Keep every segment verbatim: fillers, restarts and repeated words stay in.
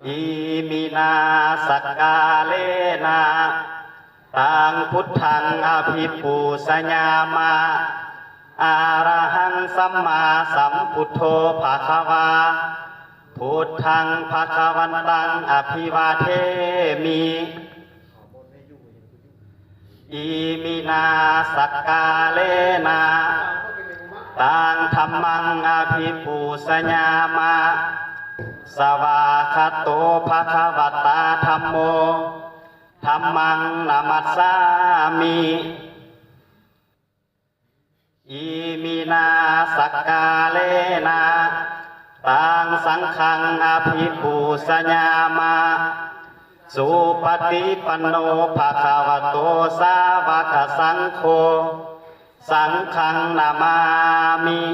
Iminā sakkārena taṃ buddhaṃ abhipūjayāma. Arahaṃ sammāsambuddho bhagavā, buddhaṃ bhagavantaṃ abhivādemi. Iminā sakkārena taṃ dhammaṃ abhipūjayāma. Svākkhāto bhagavatā dhammo, dhammaṃ namassāmi. Iminā sakkārena taṃ saṅghaṃ abhipūjayāma. Supaṭipanno bhagavato sāvakasaṅgho, saṅghaṃ namāmi.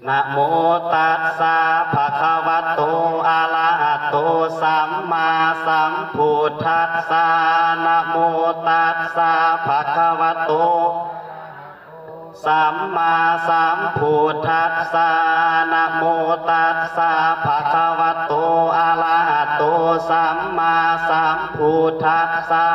Namo tassa bhagavato arahato sammāsambuddhassa. Namo tassa bhagavato sammāsambuddhassa. Namo tassa bhagavato arahato sammāsambuddhassa.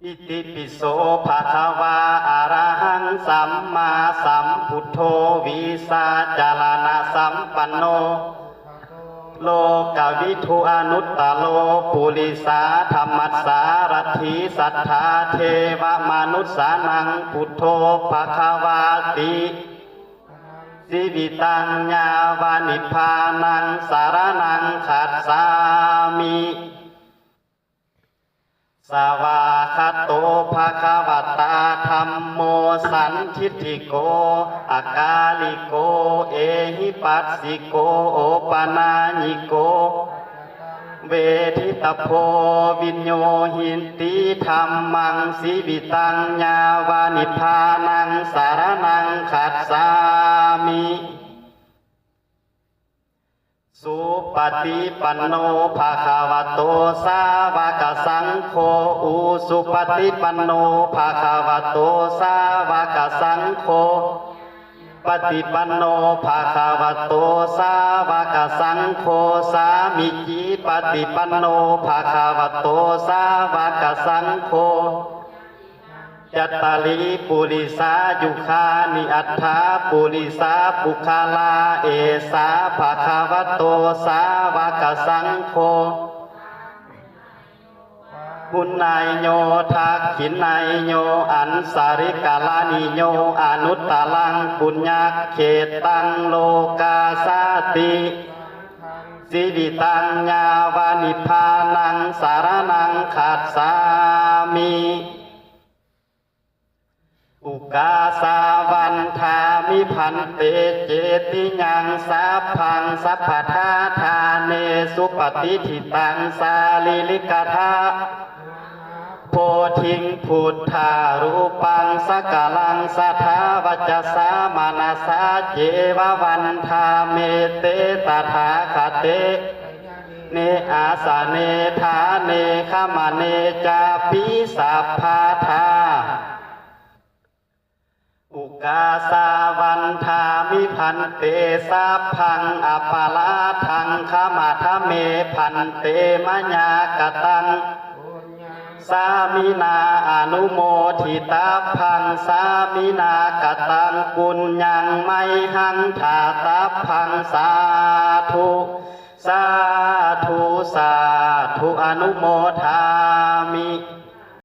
Itipi so bhagavā arahaṃ sammāsambuddho vijjācaraṇasampanno lokavidū anuttaro purisadammasārathi satthā devamanussānaṃ buddho bhagavāti. Jīvitaṃ yāva nibbānaṃ saraṇaṃ gacchāmi. Svākkhāto bhagavatā dhammo sandiṭṭhiko akāliko ehipassiko opanayiko paccattaṃ veditabbo viññūhīti. Dhammaṃ jīvitaṃ yāva nibbānaṃ saraṇaṃ gacchāmi. Supaṭipanno bhagavato sāvakasaṅgho, ujupaṭipanno bhagavato sāvakasaṅgho, paṭipanno bhagavato sāvakasaṅgho, sāmīcipaṭipanno bhagavato sāvakasaṅgho, cattāri purisayugāni aṭṭha purisapuggalā, esa bhagavato sāvakasaṅgho, āhuneyyo dakkhiṇeyyo añjalikaraṇīyo anuttaraṃ puññakkhettaṃ lokassāti. Jīvitaṃ yāva nibbānaṃ saraṇaṃ gacchāmi. Ukāsa vandāmi bhante cetiyaṃ sabbaṃ sabbattha ṭhāne supatiṭṭhitaṃ sārīrikadhātu bodhiṃ buddharūpaṃ sakalaṃ sadā vacasā manasā ceva vandāmete tathāgate sayane āsane ṭhāne gamane cāpi sabbadā. Ukāsa vandāmi bhante sabbaṃ aparādhaṃ khamatha me bhante mayā kataṃ sāminā anumoditabbaṃ sāminā kataṃ puññaṃ mayhaṃ dātabbaṃ sādhu sādhu sādhu anumodāmi.